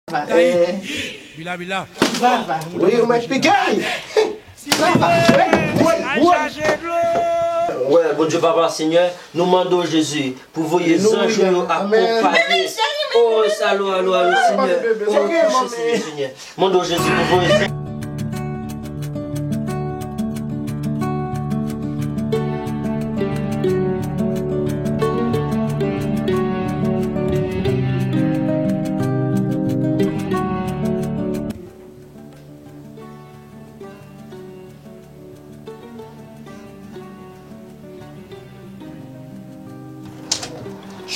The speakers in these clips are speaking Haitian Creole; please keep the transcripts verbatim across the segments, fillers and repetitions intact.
Bila, bila. Wi, ou mèt pike. Wè, Bondye Papa, Senyè, nou mande w, Jezi, pou voye zanj ou yo akonpaye. O, alo, alo, alo, Senyè. O, touche, Senyè, Senyè. Mande w, Jezi, pou voye zanj.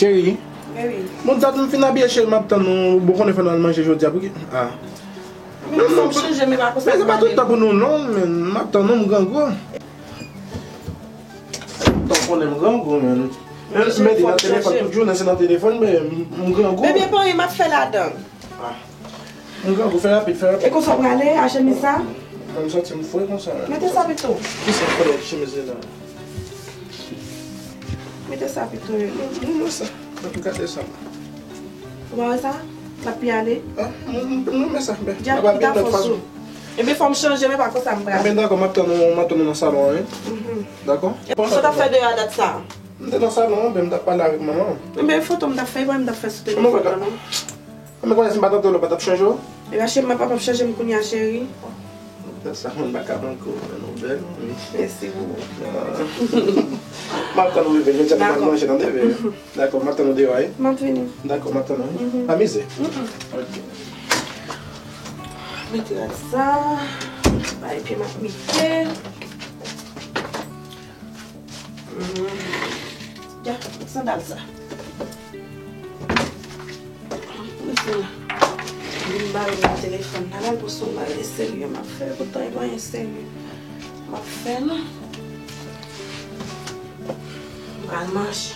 Cheri. Baby. Bon, dat m fin abiye, cheri, m ap tann ou. Bon, konnen fò n al manje jodi a, pouki? Ah. Men fò m chanje, men pa konsa. Men se pa tout tan pou nou, non, men m ap tann ou, m grangou. Tan konnen m grangou, men. Men, men li nan telefòn tout jounen, se nan telefòn, men m, m grangou. Baby, pa anyen m ap fè ladan. Ah. M grangou, fè rapid, fè rapid. E konsa w prale a chemiz sa? Mwen, m santi m fre konsa, men. Mete sa pito. Kisa k fè chemiz li la? Mete sa pito, men. Non, non, non, sa. Mwen gade sa. Ou pa wè sa? L ap pi ale. Ah, m, m, m renmen sa, men. Dyab, ki ta fòs ou. Ebyen, fò m chanje, men pa konsa m prale. Ebyen, dakò, m ap tann ou, m ap tann ou nan salon an, wi. Mhm. Dakò? Sa w t ap fè deyò a dat sa? M te nan salon an, ben, m t ap pale avèk manman. Ebyen, foto m t ap fè, e pa m t ap fè sou telefòn nan, non. Mwen konnen si m pa t antre w la, w pa t ap chanje w? E pa chanje, m pa p ap chanje m kounye a, cheri. Sa mwen pa ka manke w, men nou bèl, wi. Mèsi pou ou. Ah. M ap tann ou rive, jodi a nou pral manje, tande, bebe? Dakò, m ap tann ou deyò, wi. M ap vini. Dakò, m ap tann ou, wi. Mhm. Pa mize. Mm-mm. Ok. Mete rad sa. Bay pye m ap mete. Mhm. Ya, sandal sa. Mwen fè la. Vin bare nan telefòn la, la pou son bagay serye m ap fè, poutan e pa anyen serye m ap fè non. M pral manje.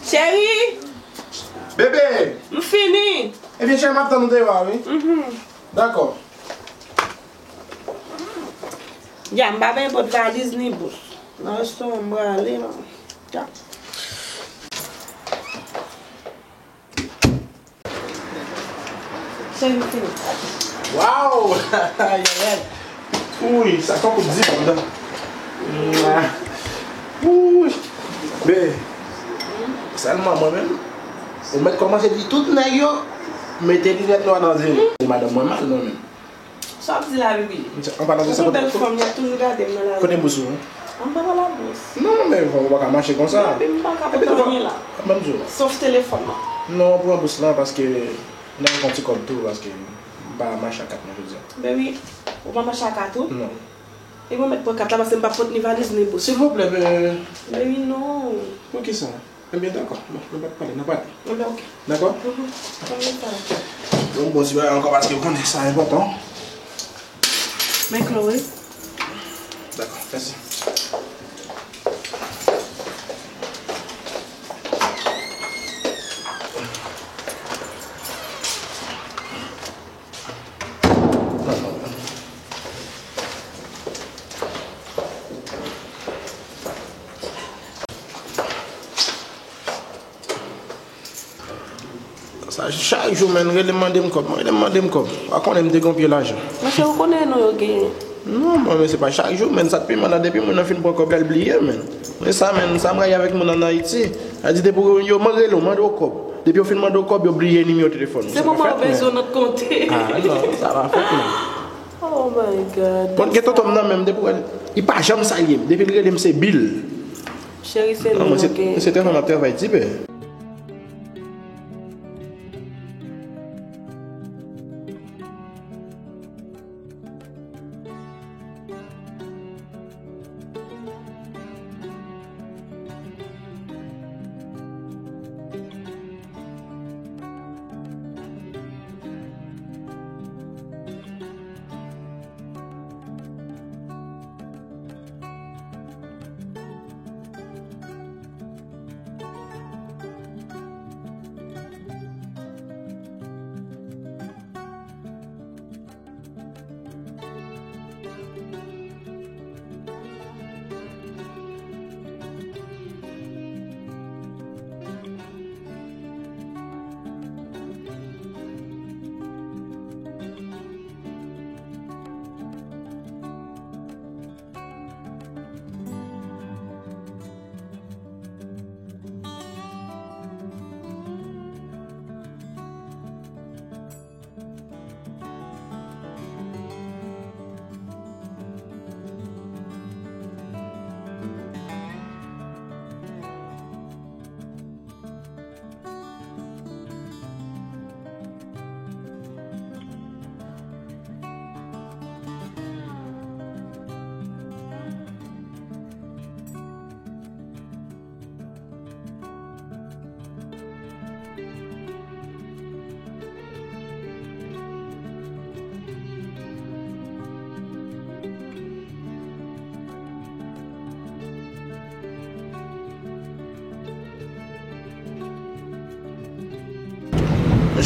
Cheri! Bebe! M fini! Ebyen, cheri, m ap tann ou deyò a, wi. Mhm. Dakò. Ya, m pa benyen pot valiz ni bous. Nan restoran m prale, non. Ya. Cheri, m fini. Waw! Ay, ay, ay. Wi, sa tankou di banda. Wi. Be, sèlman mwen menm, ou mèt kòmanse di tout nèg yo mete linèt nwa nan zye yo. Madanm mwen mal, mwen menm. Sa w ap di la, Bibi? An palan de sa, kote, bèl fanm, y ap toujou gade m nan lari. Kote bous ou, hein? An pa pale a bous. Non, men ou pa ka mache konsa. Baby, m pa ka pote anyen la. Ban m di w. Sof telefòn nan. Non, pran bous lan, paske m ta renmen yon ti kòb tou, paske m pa mache ak kat mwen jodi a. Baby, ou pa mache ak kat ou? Non. E mwen mèt pran kat la, paske m pa pot ni valiz, ni bous. Silvouplè, men. Baby, non. Poukisa? Ebyen, dakò. Bon, nou pa t pale, n a pale. Ebyen, ok. Dakò? Mhm. Bon, bon, si bagay ankò, paske ou konnen sa enpòtan. Men Chloé. Dakò, mèsi. Sa, chak jou, menn, rele m mande m kòb, rele m mande m kòb. Ou konnen m te gen yon pye lajan. Monchè, ou konnen non yo genyen. Non, mwen, men se pa chak jou, menn, sa k pi mal la, depi moun nan fin pran kòb la, l bliye, menn. Men sa, menn, sa m rayi avèk moun ann Ayiti. Sa di depi yo mande rele w, mande w kòb. Depi yo fin mande w kòb, yo bliye nimewo telefòn. Se moman yo bezwen w nan konte. Ah, non, sa pa fèt, non. Oh my God. Bon, gen tonton m nan menm, depi w wè l, li pa janm salye m. Depi l rele m, se bil. Cheri, se nou, ok. Se travay m ap travay, ti pè.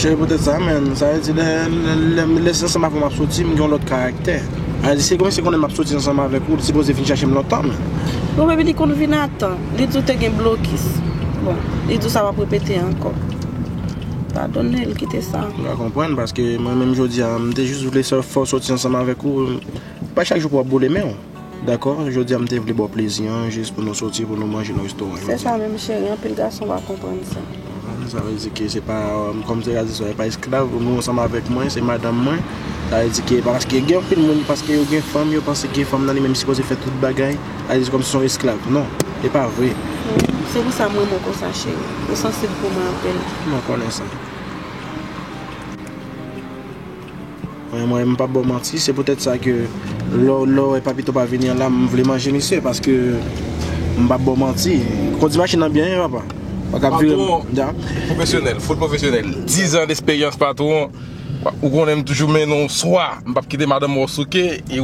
Se poutèt sa menm, sa vle di lè, lè, lè, lè se ansanm avè w m ap soti, m gen yon lòt karaktè. Sa vle di se kòmsi konnen m ap soti ansanm avèk ou, li sipoze vin chache m lontan menm. Bon, baby, li konn vin a tan. Li di w te gen blokis. Bon, li di w sa p ap repete ankò. Padone l, kite sa. Ou ka konprann, paske mwen menm jodi a, m te jis vle fè w soti ansanm avèk ou. Pa chak jou pou w ap boule men w. Dakò, jodi a m te vle ba w plezi an, jis pou nou soti, pou nou manje nan restoran jodi a. Se sa menm, cheri, anpil gason pa konprann sa. Sa vle di ke se pa, kòm se ka di sa, e pa esklav, nou ansanm avèk mwen, se madanm mwen. Sa vle di ke, paske gen anpil moun, paske yo gen fanm, yo panse ke fanm nan li menm sipoze fè tout bagay. Sa vle di kòmsi se yon esklav. Non, e pa vre. Se pou sa m renmen w konsa, cheri. Ou sansib pou mwen anpil. Mwen konnen sa. Mwen, mwen, m p ap ba w manti, se poutèt sa ke lè, lè w wè Papito pa vini an la, m vle manje misye, paske m p ap ba w manti. Kondi machin nan byen, wi, papa. Ou ka vire m. Patwon, pwofesyonèl, fout pwofesyonèl. Diz an desperyans, patwon. Ou konnen m toujou mennen w swa. M p ap kite madanm wè w souke. E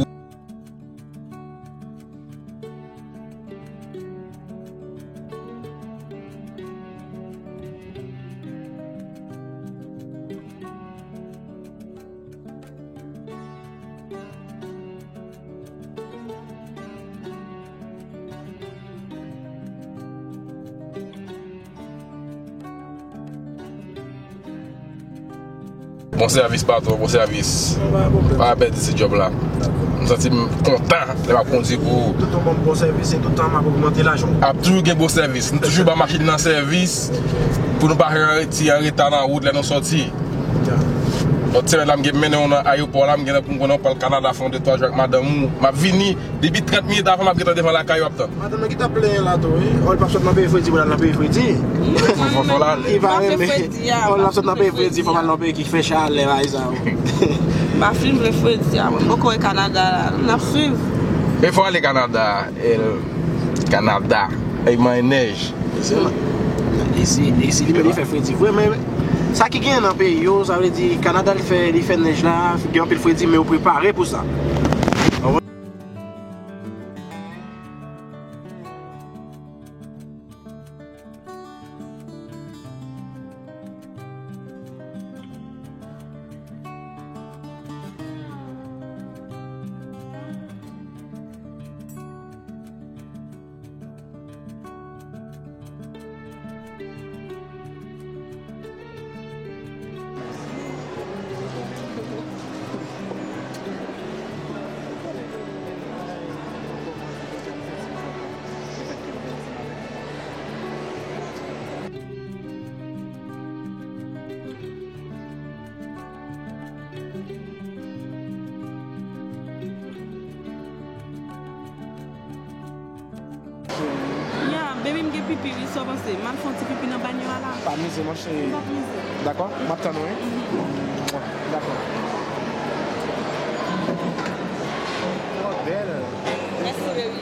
Bon sèvis, patwon, bon sèvis. Pa pèdi ti djòb la. M santi m kontan lè m ap kondi pou ou. Toutan w ban m bon sèvis, se toutan m ap ogmante lajan w. Ap toujou gen bon sèvis. Nou toujou ba machin nan sèvis pou nou pa ti an reta nan wout lè nou soti. Lòt semèn la, m gen mennen w nan ayewopò la, m gen pou m konnen w pral Kanada fè yon de twa jou ak madanm ou. M ap vini, depi trant minit avan, m ap gentan devan lakay ou ap tann. Madanm nan ki t ap plenyen la tou, wi. Ò, l p ap sot nan peyi fredi pou l al nan peyi fredi. Fò, fò, fò l ale. Li pa renmen. Ò, l ap sot nan peyi fredi, fò l al nan peyi ki fè chalè, bay sa yo. M pa fin vle fredi a, mwen. M poko wè Kanada la. N ap swiv. E fò ale Kanada, el Kanada. Ey, mwen nèj. Isi, isi li menm li fè fredi vre, men sa ki genyen nan peyi yo, sa vle di Kanada li fè, li fè nèj la, gen anpil fredi, men yo prepare pou sa. Ya, baby, m gen pipi, wi, sa w panse? M al fè yon ti pipi nan banyo a la. Pa mize, monchè. M p ap mize. Dakò? M ap tann ou, wi. Dakò. Twò bèl. Mèsi, baby.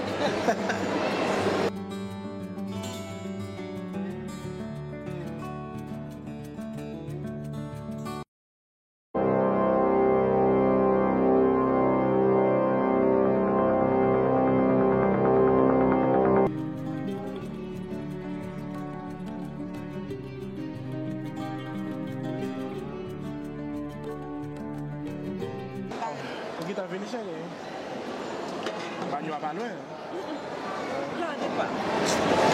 Ou gentan vini, cheri? Banyo a pa lwen. Gade pa.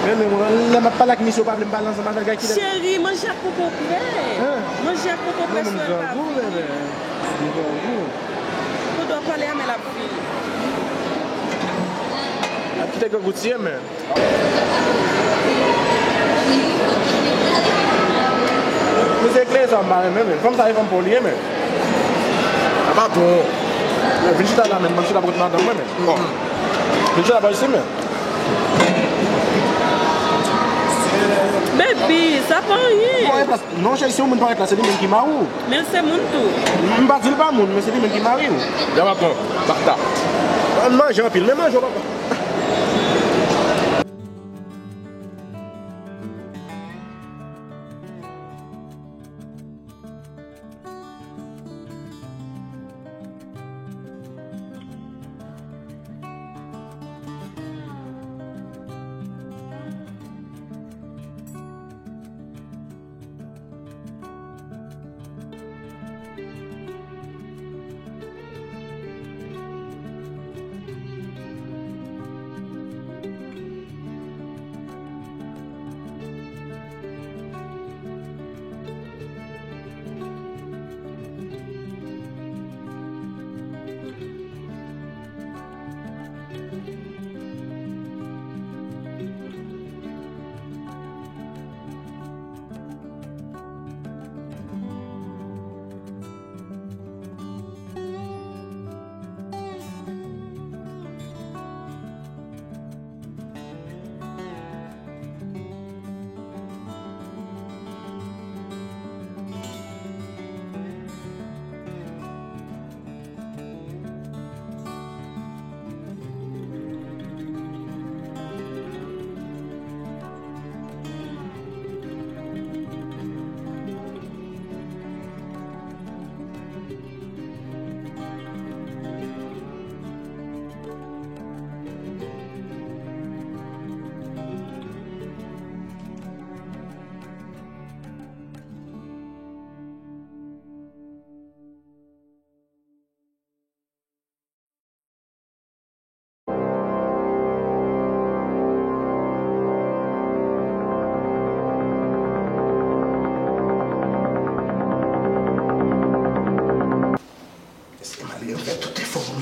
Men, men, mwen, lè m ap pale ak misye, ou pa vle m pale ansanm avè l, gade kilè. Cheri, manje ak koko prè. Hein? Manje ak koko prè, sou el pa vini. Men, men, m grangou, men, men. M grangou. Pandan w ap pale a, men l ap vini. Ap kite grangou tiye, men. Misye kle sa m pa renmen, men. Fanm sa e fanm pa w li ye, men. A pa bon. Vin chita la, men. M ap chita bò kot madanm mwen, men. Bon. Vin chita bò isi, men. Baby, sa pa anyen. Non, cheri, si yon moun parèt la, se li menm ki mari w. Men l se moun tou. M pa di l pa moun, men se li menm ki mari w. Ya, papa, basta. Ann manje anpil, men manje w, papa.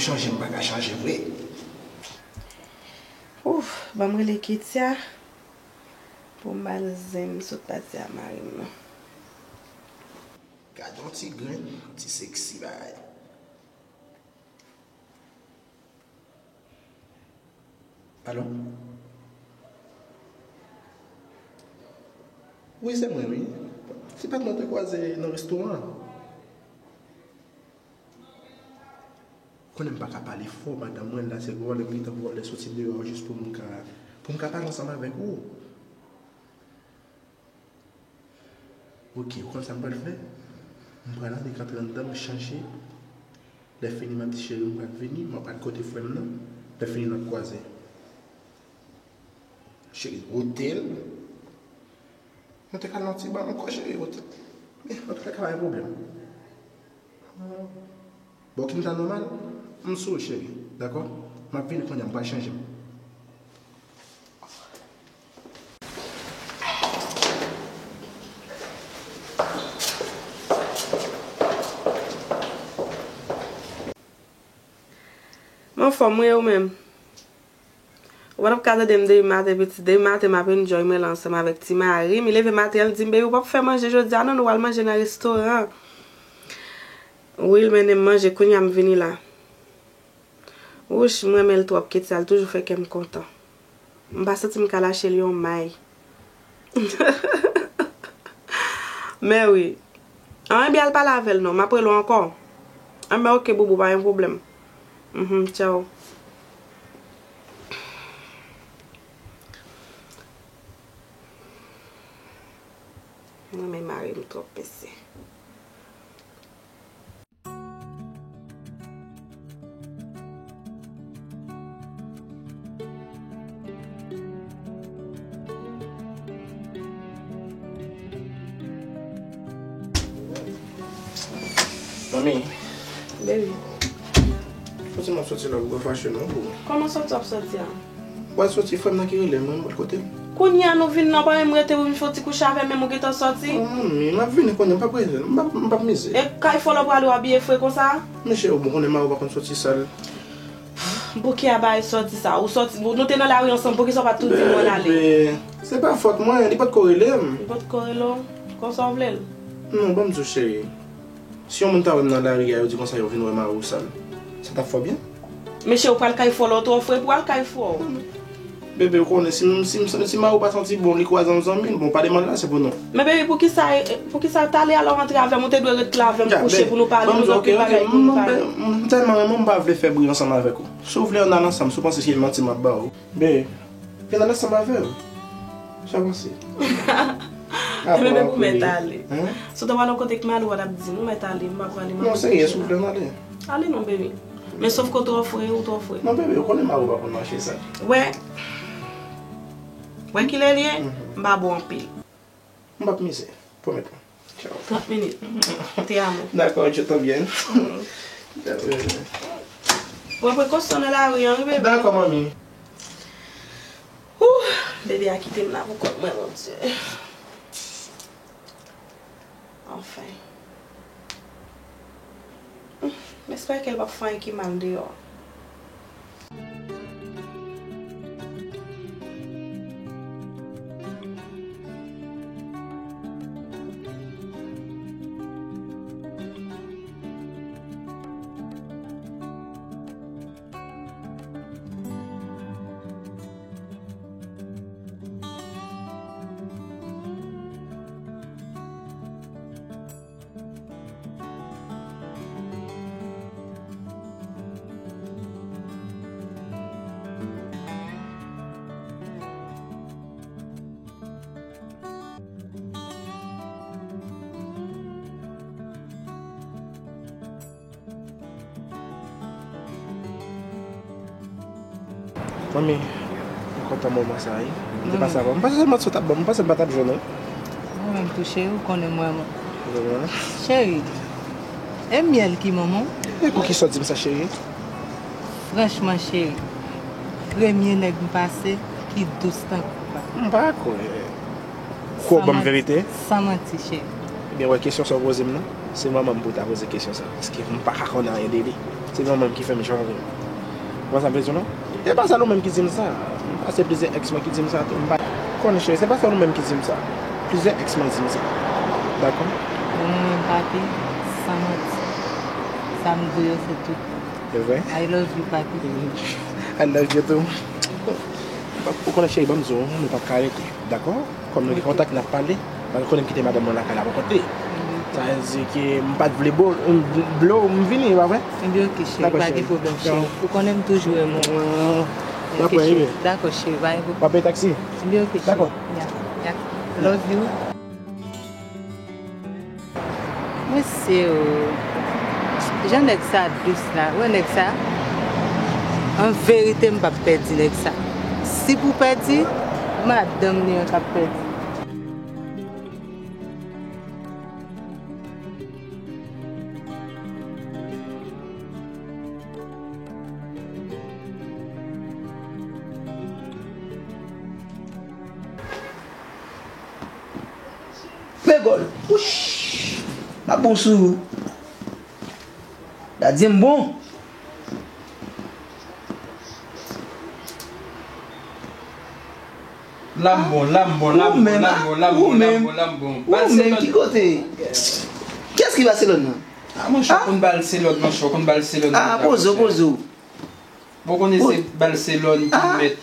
Chanje m pa ka chanje vre. Ouf, ban m rele Ketia pou m ba l zen m sot pati a mari m nan. Gade yon ti grenn, ti seksi bagay. Alo? Wi, se mwen, wi. Se patnè nou te kwaze nan restoran an. Konnen m pa ka pale fò, madanm mwen la, se vòlè m gentan vòlè soti deyò jis pou m ka, pou m ka pale ansanm avèk ou. Ok, ou konn sa m pral fè? M pral annik antre anndan, m chanje. Lè fini, m ap di cheri, m pral vini, m ap al kote frè m nan. Lè fini, n ap kwaze. Cheri, otèl. Nou te ka al nan ti ba ankò, cheri, otèl. Men, antouka, pa gen pwoblèm. Bon, ki m ta nòmal? M sou ou, cheri. Dakò? M ap vini kounye a, m pral chanje m. M anfòm, wi, ou menm? Ou pa t ap ka tande m depi maten, pitit. Depi maten, m ap enjoy mwen la ansanm avèk ti mari m. Li leve maten an, li di m, "Baby, ou p ap fè manje jodi a, non, nou pral manje nan restoran." Wi, l mennen m manje, kounye a m vini la. Wouch, m renmen l twòp, Ketia, l toujou fè kè m kontan. M pa santi m ka lache l yon may. Men wi. Anben, al pale avè l non, m ap rele w ankò. Anben, ok, boubou, pa gen pwoblèm. Mhm, tchaw. M renmen mari m twòp, mesye. Manmi. Baby. Fò ti m ap soti la, ou pa fache non, boo. Kòman soti w ap soti a? Mwen soti, frè m nan ki rele m, mwen, mwen kote l. Kounye a nou vin nan, pa menm rete pou m fè yon ti kouche avè m, menm ou gentan soti? Oh, manmi, m ap vini kounye a, m p ap rele, m p ap, m p ap mize. E kay fòlò w prale w abiye fre konsa? Men cheri, ou bon konnen mari w pa konn soti sèl. Bouke a bay sòti sa, ou sòti, nou te nan lari ansanm, poukisa w pa t tou di m w al ale? Bebe, se pa fòt mwen, li potko rele m. Li potko rele w? Konsa w vle l? Non, ban m di w cheri. Si yon moun ta wè m nan lari a, yo di konsa yo vin wè mari w sal. Sa t ap fè w byen? Mesye, ou pral kay fò, lè w twò fre pou al kay fò. Bebe, ou konnen, si m, si m, si mari w pa santi bon, li kwaze yon zanmi l, bon, pa demann l ase pou nou. Men bebe, poukisa, poukisa w t ale alò rantre avè m, ou te dwe ret la avè m kouche pou nou pale, pou n gen bagay pou nou pale. M tèlman renmen w, m pa vle fè bri ansanm avèk ou. Si w vle ann al ansanm, si w panse se manti m ap ba w. Bebe, vin ann ansanm avè m. Sa w panse? Bebe, pou mèt ale. Si w ta pral yon kote k mal, ou pa t ap di m, ou mèt ale, m pa prale. Non, serye, si w vle ann ale. Ale non, bebe. Men sof ke w twò fre, ou twò fre. Non, bebe, ou konnen mari w pa konn mache sa. Wè. Wè kilè l ye? M pa bon anpil. M p ap mize. Pwomèt mwen. Tchaw. Trant minit. Te amo. Dakò, yo te byen. Pran prekosyon nan lari an, wi, bebe. Dakò, manmi. Ouh, bebe a kite m la pou kont mwen, Bondye. Anfen. M espere ke l p ap fè anyen ki mal deyò. Manmi, m kontan moman sa a, wi. M te panse avan. M panse se manti w t ap ban m. M panse m pa t ap jwenn ou. Mwen menm tou, cheri, ou konnen mwen, mwen. Ou konnen mwen? Cheri, e myèl ki manman w? E poukisa w di m sa, cheri? Franchman, cheri, premye nèg m pase ki dous tankou pa. M pa kwè. Kwè w ban m verite? San manti, cheri. Ebyen, wè, kesyon sa w poze m nan, se manman m pou w ta poze kesyon sa, paske m pa ka konnen anyen de li. Se mwen menm ki fè m jan w vle. Ou konprann sa m vle di w non? E pa sèl ou menm ki di m sa. M pase plizyè èks mwen ki di m sa tou. M pa konn cheri, se pa sèl ou menm ki di m sa. Plizyè èks mwen di m sa. Dakò? Bon, mwen, papi, san manti, sa m di w yo, se tout. E vre? I love you, papi. I love you too. Ou konnen cheri, ban m di w, nou p ap ka rete. Dakò? Kòm nou gen kontak, n ap pale. Paske konnen m kite madanm mwen lakay la pou kont li. Sa vle di ke m pa t vle blo, m, blo, m vini, pa vre? Ebyen, oke, cheri, pa gen pwoblèm, cheri. Ou konnen m toujou renmen w. Oke, cheri. Dakò, cheri, pa gen pwoblèm. W ap peye taksi? Ebyen, oke, cheri. Dakò. Ya, ya. Love you. Mesye o, jan nèg sa dous la, wè nèg sa? An verite, m p ap pèdi nèg sa. Si pou pèdi, madanm li an k ap pèdi. Pegòl. Wouch! M ap bon sou ou. Dadye m bon. Lam bon, lam bon, lam bon, lam bon, lam bon, lam bon, lam bon. Ou menm, ki kote? Kiyès ki Baselòn nan? Ah, monchè, ou konn Baselòn, monchè, ou konn Baselòn. Ah, poze w, poze w. Bon, konnen se Barcelone ki mèt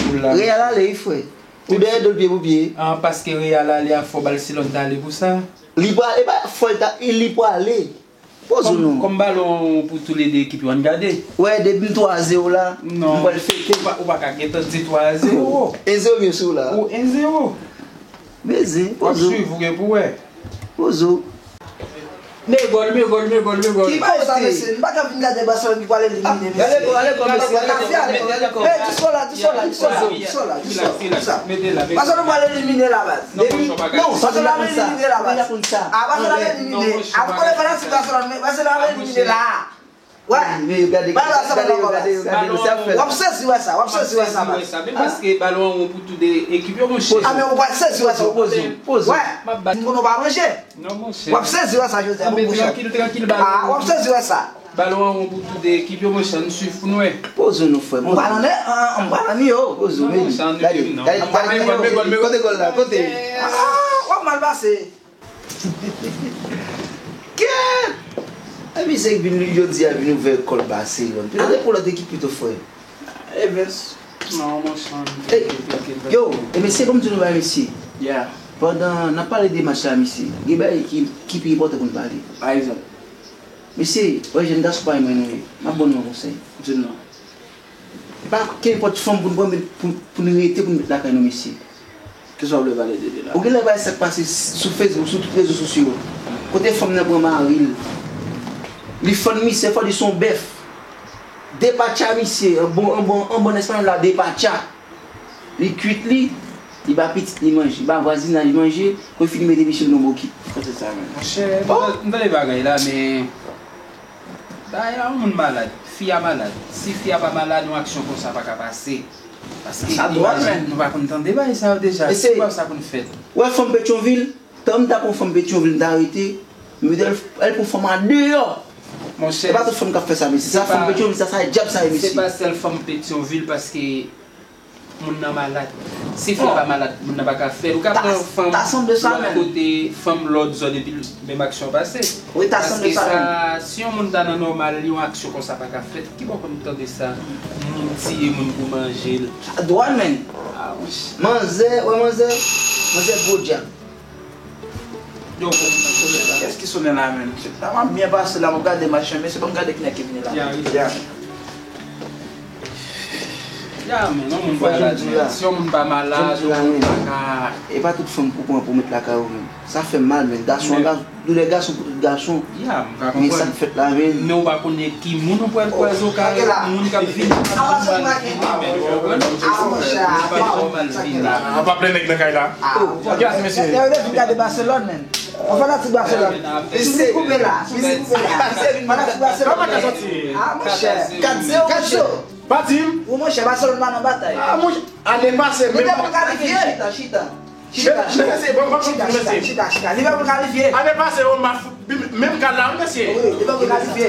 boul la. Real ale, wi, frè. Ou dèyè do l pye pou pye. Ah, paske Real ale a, fò Barcelone t ale pou sa. Li pral, e pa fò l ta, li prale. Poze w non. Kòm balon pou toulede ekip yo, ann gade. Wè, depi m twa a zewo la, m pral fete. Ou pa, ou pa ka gentan di twa a zewo. En zewo m ye sou w la. Ou en zewo. Mezin, poze w. W ap swiv, ou gen pou wè. Poze w. Megòl, megòl, megòl, megòl. Ki bagay sa, mesye? M pa ka vin gade Barcelone ki pral elimine, mesye. Gade kò, gade kò, mesye, gade kò, gade kò. Hey, doucement la, doucement la, doucement la, doucement la, doucement la. Mete la, mete la. Barcelone pral elimine la, baz. Non, monchè, w pa ka di sa. Barcelone pral elimine la, baz. Ah, Barcelone pral elimine. Ah, monchè, w pa ka di sa. Barcelone pral elimine la. Wè. Gade, gade, gade, gade, gade, w ap sezi wè sa, w ap sezi wè sa, baz. Menm paske balon an won pou tou de ekip yo, monchè. Ah, men w pral sezi wè sa, w ap poze, poze. Wè. M konnen w pa manje. Non, monchè. W ap sezi wè sa, Joseph. Anben, trankil, trankil, balon an won. Ah, w ap sezi wè sa. Balon an won pou tou de ekip yo, monchè, ann swiv pou n wè. Poze w non, frè, poze w. M pral ann, m pral ann yo. Poze w, men. Gade, gade, gade, kote gòl la, kote? Ah, w ap mal pase. Kèt! Epi se vin jodi a vin ouvè kò l Barcelone. Pito te pou lòt ekip pito, frè. Evens, non, monchè. Ey, yo, e mesye, ban m di nou bagay, mesye. Yeah. Pandan n ap pale de match la, mesye, gen bagay ki, ki pi enpòtan pou n pale. Pa egzanp? Mesye, wè jèn gason parèy mwen nou ye. M ap ban nou yon konsèy. Di l non. E pa kenpòt fanm pou n pran, pou, pou n rete, pou n met lakay nou, mesye. Kisa w vle pale de li la? Ou genlè bay sa k pase sou Facebook, sou tout rezo sosyo yo. Kote fanm nan pran mari l. Li fann misye, fò di se yon bèf. Depatcha misye, an bon, an bon, an bon espanyòl la, depatcha. Li kwit li, li ba pitit li manje, li ba vwazinaj manje, kou fini mete misye nan bokit. Kote sa menm? Monchè, m tande bagay la, men bagay la, yon moun malad, fi a malad. Si fi a pa malad, yon aksyon konsa pa ka pase. Paske nou pa konn tande bagay sa yo deja. Si pa sa konn fèt. Wè fanm Petyonvil, tan m ta pran fanm Petyonvil, m ta rete, m mete l, l pran fanm andeyò. Monchè, e pa tout fanm k ap fè sa, mesye. Sa fanm Petyonvil, sa, sa e dyab sa ye, mesye. Se pa sèl fanm Petyonvil, paske moun nan malad. Si fi a pa malad, moun nan pa ka fè l. Ou ka pran fanm lòt kote, fanm lòt zòn, epi menm aksyon pase. Paske sa, si yon moun ta nan nòmal, yon aksyon konsa pa ka fèt. Ki bò konn tande sa? Moun tiye moun pou manje l. Dwòl, menn. Ah, wi. Manzè, wè manzè? Manzè gwo djab. Yo, kiyès ki sonnen la menm? La m ap byen pase la, m ap gade match lan, mesye, ban m gade kilè ki vini la. Ya, men, yon moun malad, men. Si yon moun pa malad, yon moun pa ka. E pa tout fanm pou pran pou met lakay ou, men. Sa fè m mal, men. Gason, gason, doulè gason pou tout gason. Ya, m ka konprann. Men sa k fèt la, men. Men ou pa konnen ki moun ou pral kwaze, ou ka, moun k ap vini, pa pou mal vini, men, ou konprann? Ou pa pou mal vini. An pa plen nèg nan kay la. Kiyès mesye? Yo, yo vin gade Barcelone, men. Yon fanatik Barcelone. Misye vin koupe la. Misye vin koupe la. Fanatik Barcelone. Ah, monchè. Kat zewo, monchè. Pa di m. Ou, monchè, Barcelone pa nan batay. Ah, monchè. Ane pase, menm Liverpool kalifye. Chita, chita. Chita, chita. Mesye, bon, bon, chita, mesye. Chita, chita. Liverpool kalifye. Ane pase, yo, menm kal la, wi, mesye. Wi, Liverpool kalifye.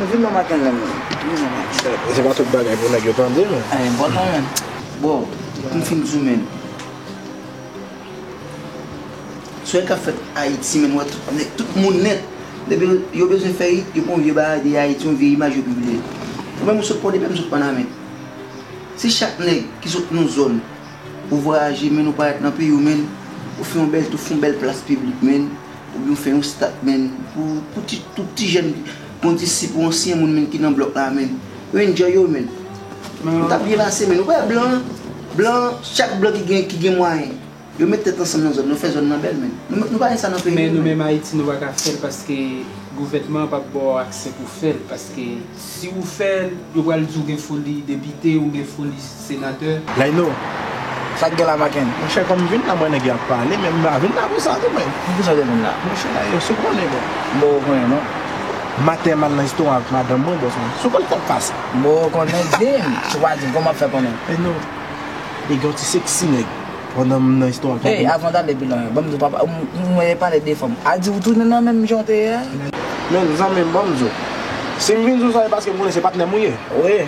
Nou vin nan maten la, men. Vin nan maten. Se pa tout bagay pou nèg yo tande, men. A, enpòtan, men. Bon, pou m fin di w, men. Sou sa k ap fèt Ayiti, men, wè tout nèg, tout moun nèt. Depi yo bezwen fè it, yo pran yon vye bagay de Ayiti, yon vye imaj yo pibliye. Ou menm ou sot Pòdepè, m sot Panamèt. Si chak nèg ki sot nan zòn ou vwayaje, men, ou parèt nan peyi w, men, ou fè yon bèl tou, fè yon bèl plas piblik, men, oubyen ou fè yon stat, men, pou, pou ti, tout ti jèn, pou yon disip ou ansyen moun, men, ki nan blòk la, men, yo enjoy yo, men. Nou t ap byen pase, men, ou wè blan, blan, chak blan ki gen, ki gen mwayen, yo met tèt ansanm nan zòn, yo fè zòn nan bèl, men. Nou, nou pa gen sa nan peyi nou, men. Men nou menm Ayiti, nou pa ka fè l paske gouvènman an p ap ba w aksè pou fè l, paske si ou fè l, yo pral di w gen foli depite, ou gen foli senatè. Laino, sa k gen la, Maken? Monchè, kòm m vin la, mwen nèg yo ap pale, men m pa vin la pou sa tou, men. Poukisa w te vin la? Monchè, Laino, si w konnen, bon. M pa konnen, non. Maten, m al nan restoran ak madanm mwen, bòs mwen. Si w konnen sa k pase. M pa konnen, di m. Si w pa di m, kòman w ap fè konnen? Laino, li gen yon ti seksi nèg pandan m nan restoran ak madanm mwen. Ey, avan w t ale pi lwen, ban m di w, papa, m, m, mwen pale de fanm. A di w tounen nan menm jan w te ye a? Men, zanmi m, ban m di w. Si m vin di w sa, e paske m konnen se patnè m ou ye. Wi.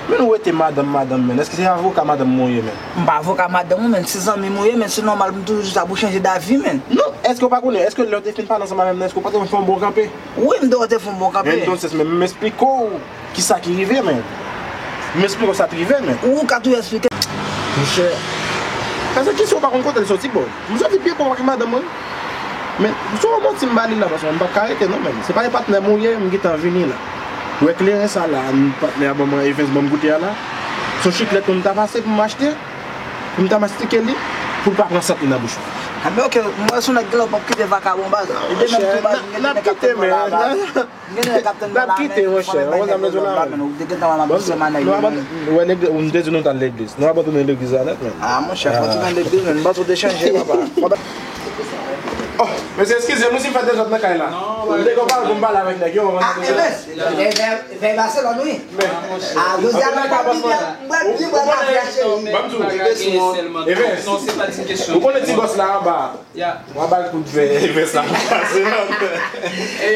Men ou rete madanm, madanm, men. Èske se avoka madanm mwen ou ye, men? M pa avoka madanm ou, men. Se zanmi m ou ye, men. Se nòmal pou m toujou di sa pou chanje davi, men. Non, èske w pa konnen? Èske lè w te fin pale ansanm avè m nan, èske w pa te fè yon bon kanpe? Wi, m te wè w te fè yon bon kanpe. Men, entonces, men, m esplike w kisa ki rive, men. M esplike w sa k rive, men. Ou ka tou esplike. Monchè, paske kisa w pa konn kote l soti, bò? M soti byen pwòp ak madanm mwen. Men, se yon manti m ba li la, paske m p ap ka rete non, men. Se pa de patnè m ou ye, m gentan vini la. Ou wè kleren sa la, patnè a ban mwen, Evens ban m goute a la. Se yon chiklèt pou m ta pase, pou m achte, pou m ta mastike li, pou l pa pran sant li nan bouch mwen. A, men oke, m wè se yon nèg genlè w p ap kite vakabon baz. Li te menm tou baz, m gentan nèg k ap tann mwen la, baz. M gentan nèg k ap tann mwen la, men. N ap kite, monchè. Ou te gentan wè m ap pase manèj yo, men. Ou te di nou t al legliz. Nou abandone legliz la nèt, men. A, monchè, fò ti nan legliz, men. M panse w te chanje, papa. Oh, mesye, eskize m wi si m fè dezòd nan kay la. Non, m te gen yon pawòl pou m pale avèk nèg yo. A, Evens, vèy Baselòn, wi. A, jodi a, mwen pral byen, mwen pral byen, mwen pral byen, cheri. Ban m di w. Evens. Non, se pa ti kesyon. Ou konnen ti bòs la anba. Ya. Mwen ba l kout vè, vè sa pase la.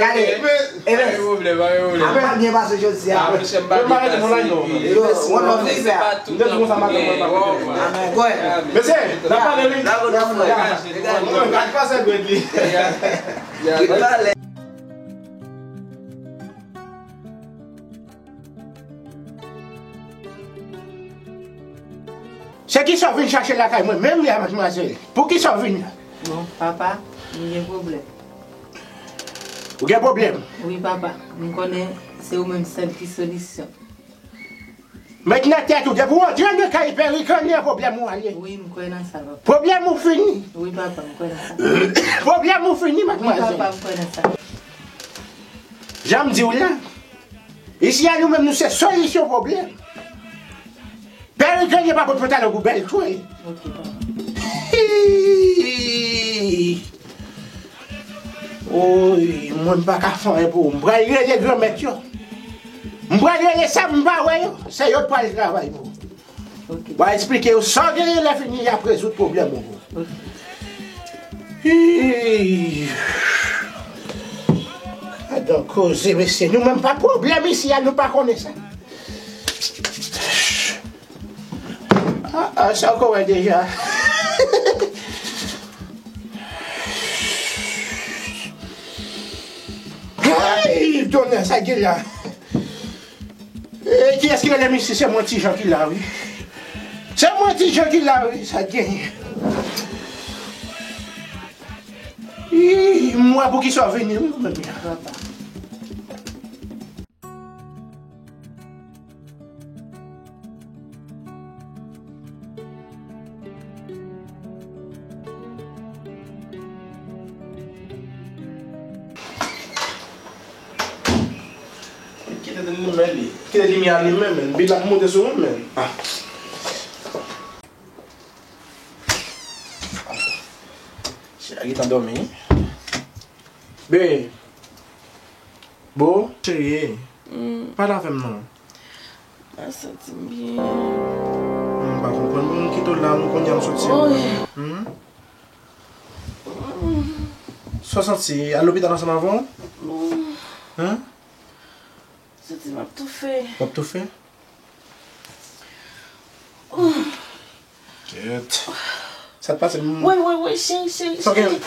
Gade, Evens. Pa gen pwoblèm, pa gen pwoblèm. Apa byen pase jodi a. A, monchè, m pa byen pase. Yo, one love, frè. M te di konsa maten, mwen pa koute. Amen. Mesye, n ap pale wi. Gad pase Brad li. Ya. Se kisa w vin chache lakay mwen menm ya, madmwazèl? Poukisa w vin la? Bon, papa, m gen pwoblèm. Ou gen pwoblèm? Wi, papa. M konnen se ou menm sèl ki solisyon. Met nan tèt ou, depi w antre nan kay Pè Rikanyen, pwoblèm ou al ye. Wi, m kwè nan sa, papa. Pwoblèm ou fini. Wi, papa, m kwè nan sa. Pwoblèm ou fini, madmwazèl. Wi, papa, m kwè nan sa. Jan m di w la, isi a nou menm nou se solisyon pwoblèm. Pè Rikanyen pa pot pantalon pou bèl twe. Ok, papa. Woy, mwen m pa ka fè anyen pou ou. M pral rele granmèt yo. M pral rele sa m pa wè yo. Se yo k pral travay pou ou. Ok. Mwen esplike yo sa w genyen, lè fini y ap rezoud pwoblèm ou. Ok. Hi. Adan koze, mesye, nou menm pa pwoblèm isi a, nou pa konnen sa. Ah, ah, sa w ko wè deja. Ay, tonnè, sa gen la. E kiyès ki rele m isi? Se mwen Ti Jan ki la, wi. Se mwen Ti Jan ki la, wi, sa t genyen. Ih, m wè poukisa w vini, wi, ou menm ya. Ok, Limen li. Kite limyè a limen, men. Bi l ap monte sou mwen, men. Ah. Cheri a gentan dòmi. Be. Bo, cheri. Pale avè m non. M pa santi m byen. M pa konprann. Bon, m kite w la, m kounye a m soti. Oy. Hmm? Sa w santi? Al lopital ansanm avè w? Non. Hein? Santi m ap toufe. W ap toufe? Kèt. Sa k pase? Wi, wi, wi, cheri, cheri, cheri. Sa gen,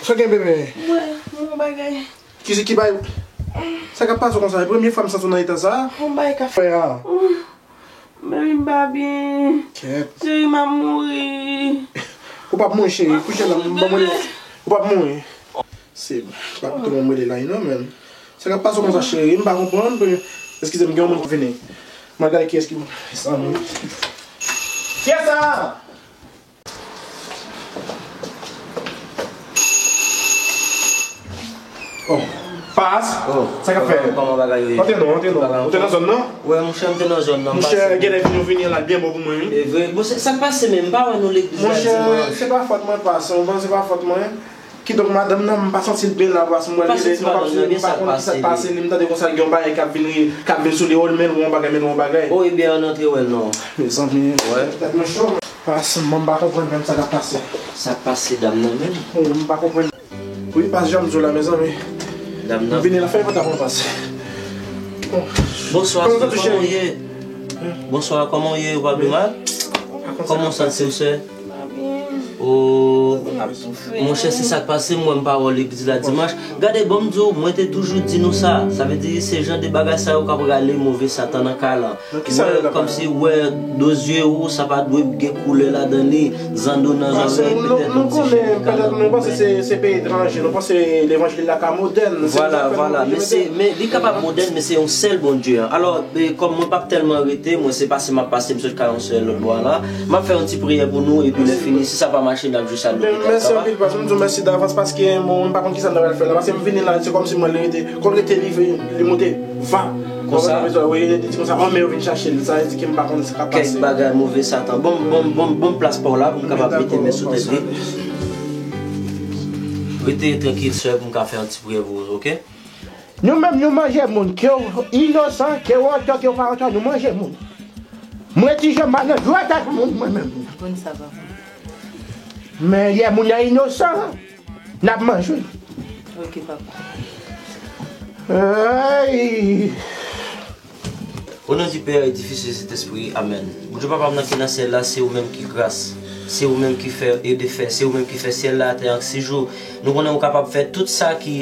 sa gen bebe? Wi, yon bagay. Ki, ki bay? Sa k ap pase w konsa? E premye fwa m santi w nan eta sa? Yon bagay ka fè a. Baby, m pa byen. Kèt. Cheri, m ap mouri. Ou p ap mouri, cheri. Kouche la, m ban mwen. Ou p ap mouri. Se pa pou tout moun rele la, non, men. Sa k ap pase w konsa, cheri? M pa konprann. Eskize m, gen yon moun k ap vini. M al gade kiyès ki, mezanmi. Kiyès sa? Oh, Pas. Oh, sa k ap fèt? Kòman bagay yo ye? Antre non, antre non. Ou te nan zòn nan? Wi, monchè, m te nan zòn nan. Monchè, genlè vin ou vini an la byen bon pou mwen, wi. E vre? Bon, se sa k pase menm, m pa wè nou legliz la dimanch. Monchè, se pa fòt mwen, Pas. Ou konprann, se pa fòt mwen. Kidonk, madanm nan, m pa santi l byen la, Pas. M wè li, m pa konn ki sa k pase li. M tande konsa, gen yon bagay k ap vin, k ap vin sou li, oh, l men l wè yon bagay, men l wè yon bagay. Oh, ebyen, ann antre wè l non. Mezanmi, tèt mwen cho. Pas, mwen, m pa konprann menm sa k ap pase. Sa k pase dam nan menm? Oh, m pa konprann. Wi, Pas, jan m di w la, mezanmi. Dam nan. M vini la, fè yon pòtavan, Pas. Bonswa, kòman w ye? Bonswa, kòman w ye? Ou pa pi mal? Kòman w santi w, sè? Oh, monchè, se sa k pase, m wè m pa wè w legliz la dimanch. Gade, bon, m di w, mwen te toujou di nou sa. Sa vle di, se jan de bagay sa yo k ap rale move Satan nan kay la. Ou wè, kòmsi ou wè do zye ou, sa pa dwe gen koulè ladan li, zando nan zòrèy, petèt yon ti jeni kalòt. Nou konnen, petèt nou panse se, se peyi etranje, nou panse levanjil la ka modèn. Vwala, vwala, men se, men li kapab modèn, men se yon sèl Bondye an. Alò, e, kòm mwen p ap tèlman rete, mwen se pase m ap pase, m sot kay yon sè lòt bò a la. M ap fè yon ti priyè pou nou, epi lè fini, si sa pa mache, n ap jis al lopital. Mèsi anpil, Pas. M di w mèsi davans, paske mwen, mwen pa konn kisa m ta pral fè la, paske m vini la, se kòmsi mwen rete, konn rete li, li monte. Va. Konsa? Wi, li di konsa, anmè yo vin chache l. Sa vle di ke m pa konn sa k ap pase. Kèk bagay move Satan. Bon, bon, bon, bon plas pa w la pou m kapab mete men sou tèt li. Rete trankil, sè, pou m ka fè yon ti priyè pou ou, oke? Nou menm, nou manje moun, ke w inosan, ke w antò, ke w pa antò, nou manje moun. Mwen, Ti Jan, m pa nan jwèt ak moun, mwen menm. Konn sa, papa. Men lè moun nan inosan, n ap manje. Ok, papa. Ay. O non di Pè, di Fis e Sentespri, amèn. Bondye Papa m nan ki nan syèl la, se ou menm ki gras, se ou menm ki fè e defè, se ou menm ki fè syèl la, atè an, si jou. Nou konnen ou kapab fè tout sa ki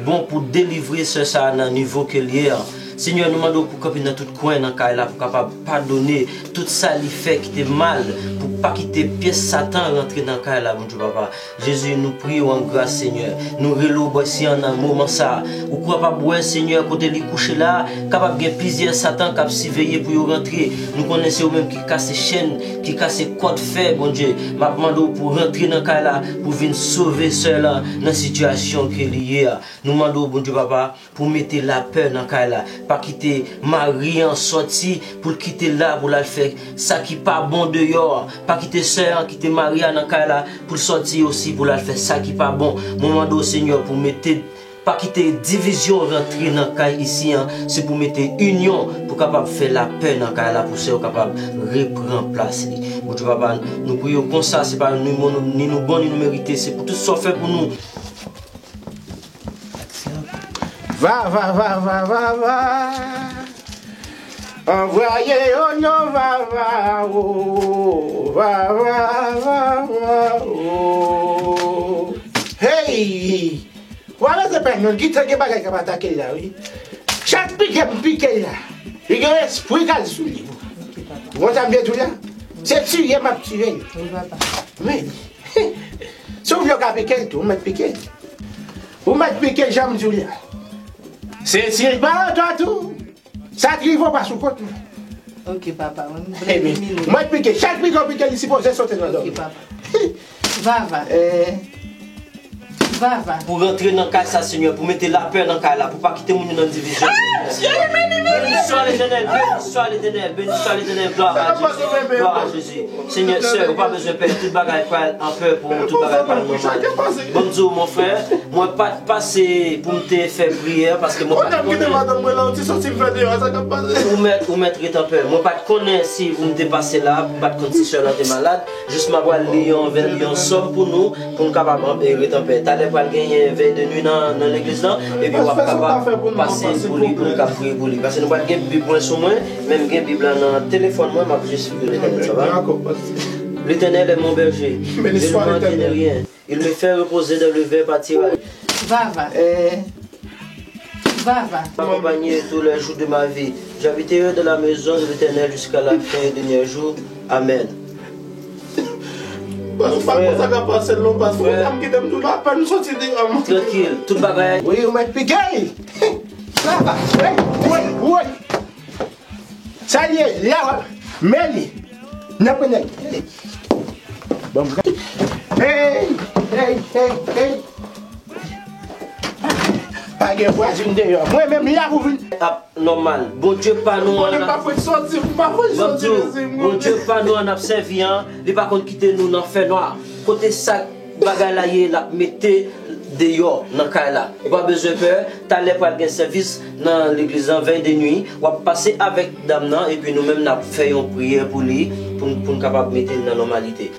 bon pou delivre sè sa a nan nivo ke l ye an. Senyè, nou mande w pou kanpe nan tout kwen nan kay la, pou kapab padone tout sa li fè ki te mal, pou pa kite pyès Satan rantre nan kay la, Bondye Papa. Jezi, nou priye w an gras, Senyè. Nou rele w bò syen an nan moman sa a. Ou kapab wè, Senyè, kote li kouche la a, kapab gen plizyè Satan k ap siveye pou yo rantre. Nou konnen se ou menm ki kase chèn, ki kase kòd fè, Bondye. M ap mande w pou rantre nan kay la, pou vin sove sè lan nan sitiyasyon ke li ye a. Nou mande w, Bondye Papa, pou mete lapè nan kay la. Pa kite mari an sòti pou l kite l la, pou l al fè sa ki pa bon deyò a. Pa kite sè an kite mari a nan kay la, pou l sòti osi, pou l al fè sa ki pa bon. Mwen mande w, Senyè, pou mete, pa kite divizyon rantre nan kay isi an. Se pou mete inyon, pou kapab fè lapè nan kay la, pou sè yo kapab repran plas li. Bondye Papa, nou priye w konsa, se pa ni nou, ni nou bon, ni nou merite, se pou tout sa w fè pou nou. Va, va, va, va, va, va. Anvwaye yo non, va, va, o. Va, va, va, va, o. Hey! W a rete pè non, ki te gen bagay k ap atake l la, wi. Chak pike m pike l la, li gen espri k al sou li. Ou konn sa m vle di w la? Se tiye m ap tiye l. Wi, papa. Wi. Si w vle w ka pike l tou, ou mèt pike l. Ou mèt pike l, jan m di w la. Se, se pa antò tou. Sa t rive w pa sou kont mwen. Ok, papa. Mwen, mwen, mwen pike. Chak pike w pike, li sipoze sote nan dòmi. Ok, papa. Vava. Eh. Vava. Pou rantre nan kay sa, Senyè, pou mete lapè nan kay la, pou pa kite moun yo nan divizyon. Béni swa Letènèl, béni swa Letènèl, béni swa Letènèl, glwa a Jezi, glwa a Jezi. Senyè, sè, ou pa bezwen pè, tout bagay pral an pè pou ou, tout bagay pral nòmal. Ban m di w, mon frè, mwen pa t pase pou m te fè priyè, paske mwen pa t konnen. Ou mèt, ou mèt ret an pè. Mwen pa t konnen si pou m te pase la, m pa t konn si sè lan te malad. Jis m ap pral li yon vè, li yon sòm pou nou, pou n kapab, e, ret an pè. Talè pral genyen vèy de nwi nan, nan legliz lan, epi w ap kapab pase pou li, pou nou ka priye pou li. Paske nou pral gen Bib mwen sou mwen, men m gen Bib lan nan telefòn mwen, m ap jis li nan entènèt, sa va? L'Éternel est mon berger, je ne manquerai rien. Il me fait reposer dans le vert pâturage. Vava. Eh. Vava. M'accompagner tous les jours de ma vie. J'habiterai dans la maison de l'Éternel jusqu'à la fin des derniers jours. Amen. Pas, pa konsa ka pase non, pas. Frè. Frè, m kite m tou la pèn soti deyò. Trankil, tout bagay. Wi, ou mèt pike. Vava. Wi, wi, wi. Sa l ye, la, men li. Nan pwennèl. Bon, hey, hey, hey, hey. Pa gen vwazin deyò. Mwen menm la pou vin. Ap nòmal. Bondye pa nou an. Mwen pa fouti soti, m pa fouti soti. Bondye pa nou an ap sèvi an, li pa konn kite nou nan fènwa. Kote sa bagay la ye, l ap mete deyò nan kay la. Ou pa bezwen pè, talè pral gen sèvis nan legliz lan, vèy de nwi. W ap pase avèk dam nan, epi nou menm n ap fè yon priyè pou li, pou n, pou n kapab mete l nan nòmalite.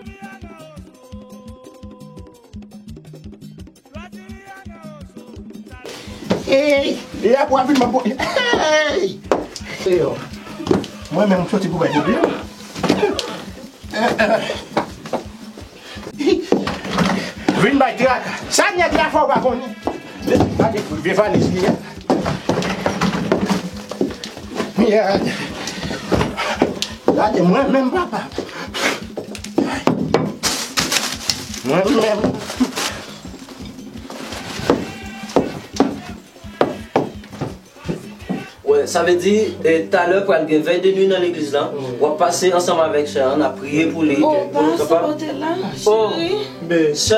Ey, lè pou ap vin, mwen pou, ey! Mwen menm, m soti pou bay pou li. Vin bay traka. Sa nèg la fè w pa konnen. Gade vye valiz li a. Gade. Gade mwen menm papa. Mwen menm. Wè, sa vle di, e, talè pral gen vèy de nwi nan legliz lan. W ap pase ansanm avèk sè an, n ap priye pou li, pou nou kapab. Oh, sè,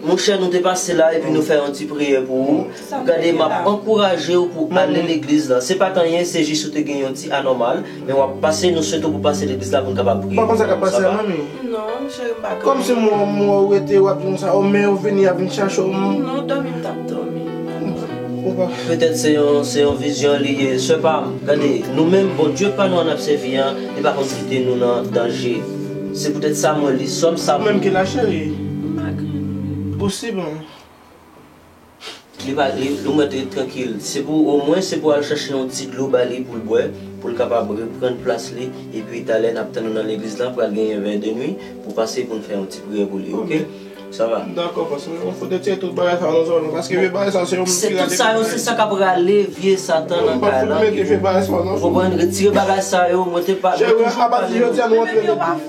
monchè, nou te pase la epi nou fè yon ti priyè pou ou. Gade, m ap ankouraje w pou ale legliz lan. Se pa t anyen, se jis ou te gen yon ti anòmal. Men w ap pase, nou swete w pou pase legliz la pou n kapab priye. Ou pa konn sa k ap pase a, manmi? Non, cheri, m pa konnen. Kòmsi m wè w rete, w ap di konsa, o, men yo vini, y ap vin chache w. Non, dòmi, m t ap dòmi. Ou pa. Petèt se yon, se yon vizyon li ye. Sè pa m, gade, nou menm, Bondye pa nou an n ap sèvi an, li pa konn kite nou nan danje. Se poutèt sa mwen li sòm sa pou ou. Ou menm ki la, cheri? M pa konnen. Posib, hein. Li pa, li, li mèt ret trankil. Se pou, omwen, se pou al chache yon ti dlo ba li pou l bwè, pou l kapab reprann plas li, epi talè n ap tann nou nan legliz lan, pral genyen vèy de nwi, pou pase pou n fè yon ti priyè pou li, oke? Sa va? Dakò, paske mwen fout retire tout bagay sa nan zòn nan, paske vye bagay sa se yon moun ki rale. Se tout sa yo, se sa k ap rale vye Satan nan kay la. Mwen pa fout mete vye bagay sa nan zòn nan. Konprann? Retire bagay sa yo, mwen te pa, mwen toujou pale. Apati jodi a nou antre legliz.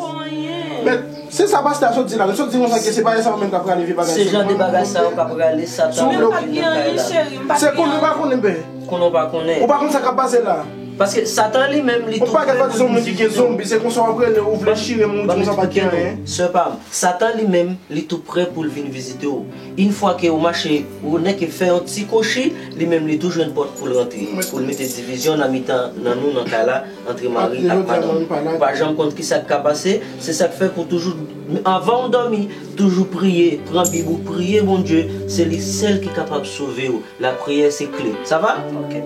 Men, Se sa pastè a sot di la, li sot di konsa ke se bagay sa yo menm k ap rale vye bagay sa yo. Se jan de bagay sa yo k ap rale Satan nan kay la. Se konnen ou pa konnen, bè. Konnen ou pa konnen. Ou pa konn sa k ap pase la. Paske Satan li menm, li tou prè pou l vin vizite w. Ou pa gen pa di se yon moun ki gen zonbi, se konsa w ap rele, ou vle chire moun, ou di konsa pa gen anyen. Sè pa m, Satan li menm, li tou prè pou l vin vizite w. Yon fwa ke ou mache, ou nèke fè yon ti kochi, li menm li tou jwenn pòt pou l rantre, pou l mete divizyon nan mitan nan nou nan kay la, antre mari ak madanm. Ou pa janm konn ki sa k ka pase, se sa k fè pou toujou, anvan w dòmi, toujou priye, pran Bib ou, priye Bondye, se li sèl ki kapab sove w. Lapriyè se kle. Sa va? Ok.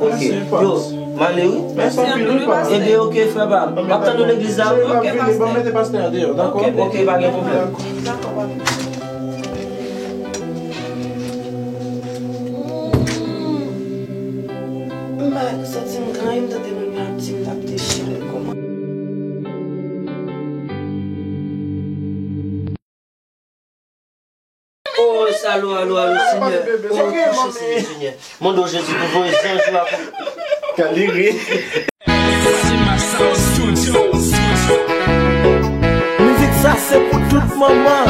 Yo, m ale wi. Mèsi anpil wi, pastè. Ebyen, ok, frè pa m. M ap tann ou legliz la wi. Ok, pastè. Ok, ok, pa gen pwoblèm. Dakò, papa. M pa santi m gen anyen, m tande moun yo ap di m t ap dechire l kòman. Oh, alo, alo, alo, Senyè. Oh, touche, Senyè, Senyè. Mande w, Jezi, pou voye zanj ou la pou. Kaliri. Mizik sa se pou tout manman.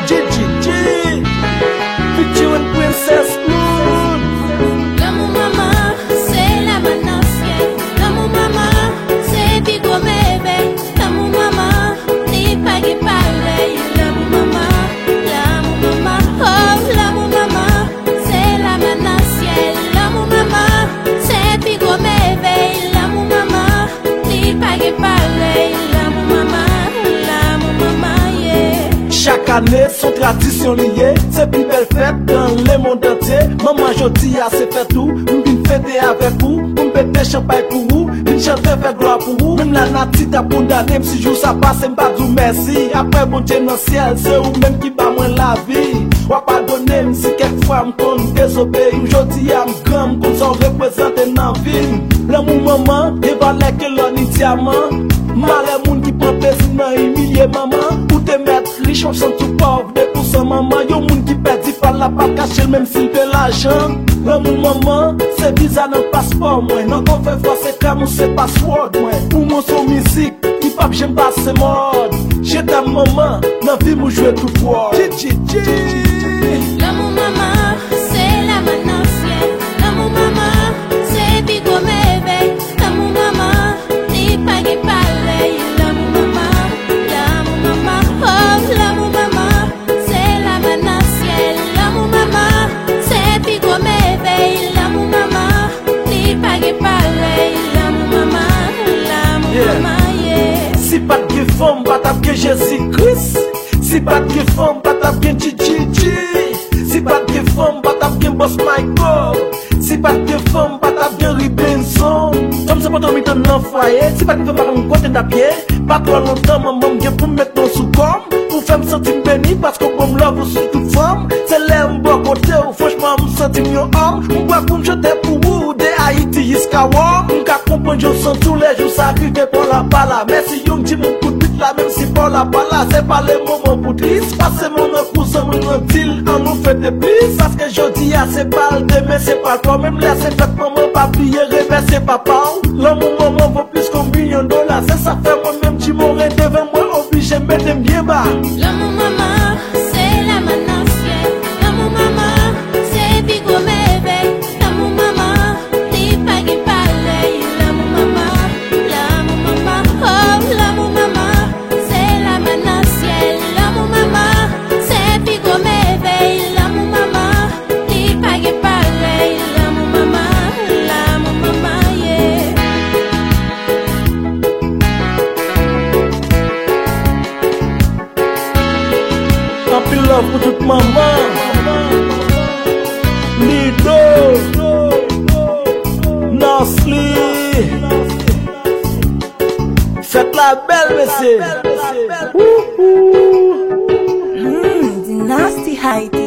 G G G. Featuring Princess Clown. Lanmou manman, se laman nan syèl. Lanmou manman, se pi gwo bebe. Lanmou manman, li pa gen parèy. Lanmou manman, lanmou manman, oh. Parèy lanmou manman, lanmou manman, yeah. Chak ane, se yon tradisyon li ye. Se pi bèl fèt nan lemonn antye. Manman, jodi a se fèt ou. M vin fete avèk ou. Pou m pete chanpay pou ou. Vin chante, fè glwa pou ou. Menm lanati t ap kondane m si jou sa pase, m pa di w mèsi. Apre Bondye nan syèl, se ou menm ki ba mwen lavi. W a padone m si kèk fwa m konn dezobeyi w. Jodi a m gran, m konn sa w reprezante nan vi m. Lanmou manman gen valè ke lò ni dyaman. Malè moun ki pran plezi nan imilye manman. Ou te mèt rich, w ap santi w pòv depi w san manman. Yon moun ki pèdi pa l la p ap kache l menm si l gen lajan. Lanmou manman se viza nan paspò mwen. Nan konfè fò se krèm ou se paswòd mwen. Pou mwen se yon mizik ki p ap janm pase mòd. Je t'aime manman, nan vi m ou jwe tout wòl. Lanmou manman, se laman nan syèl. Lanmou manman, se pi gwo mèvèy. Lanmou manman, li pa gen parèy. Lanmou manman, lanmou manman, oh, lanmou manman, se laman nan syèl. Lanmou manman, se pi gwo mèvèy. Lanmou manman, li pa gen parèy. Lanmou manman, lanmou manman, yeah. Si pa t gen fanm, pa t ap gen Jezi Kris. Si pa t gen fanm, pa t ap gen G G G. Si pa t gen fanm, pa t ap gen Boss Michael. Si pa t gen fanm, pa t ap gen Ribenson. Fanm se poto mitan nan fwaye. Si pa t gen fanm, pa konn kote n t ap ye. Pa twò lontan, manman m gen pou m met non sou kò m. Ou fè m santi m beni, paske w ban m love ou sou tout fòm. Se lè m bò kote w, franchman, m santi m yon òm. M kwè pou m chante pou ou, de Ayiti jiska Wòm. M ka konprann jan w santi w lè jou sa rive, pa w la pa la. Mèsi Young Jim pou kout bit la, menm si pa w la pa la. Se pa le moman pou tris, pase mwen nan kouzen mwen nan di l, an nou fete plis. Paske jodi a se pa l, demen se pa l pa w. Menm lè se fèt manman, pa bliye remèsye papa w. Lanmou manman vo plis ke yon milyon dola. Se sa fè mwen menm Jim Morin devan mwen oblije mete m byen ba. Lanmou manman, se laman nan syèl. Lanmou manman, se pi gwo mèvèy. Lanmou manman, li pa gen parèy. Lanmou manman, lanmou manman, oh, lanmou manman, se laman nan syèl. Lanmou manman, se pi gwo mèvèy. Lanmou manman, li pa gen parèy. Lanmou manman, lanmou manman, yeah. Anpil love pou tout manman. Nido, Nasli. Fèt la bèl, mesye. Wouhou. Hmm, Dynasty Haiti.